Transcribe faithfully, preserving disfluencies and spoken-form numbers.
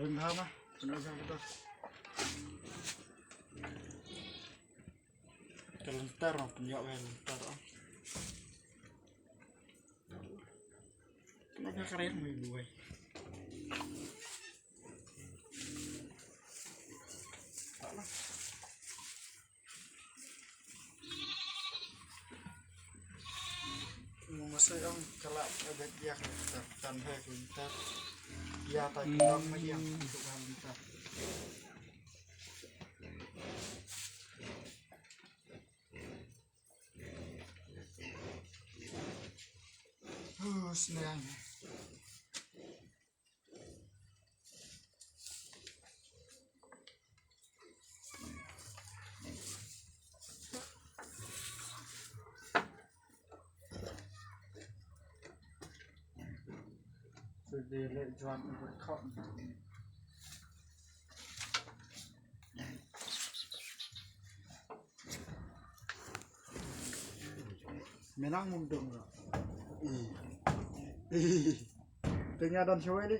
Rim ha ma, kena jam kita. Ka lynter ma pynïoh ka lynter ah. Kena ka kren mai buai. Masa ong ka la ka bet ïa ka lynter, tan he ka lynter. Ïa ta ki dong ma ïa ka lynter. Huh, sneng. Sede leh juan u bad khot. Menang mum dong. Ih. Ih. Tengah dan shawai ni.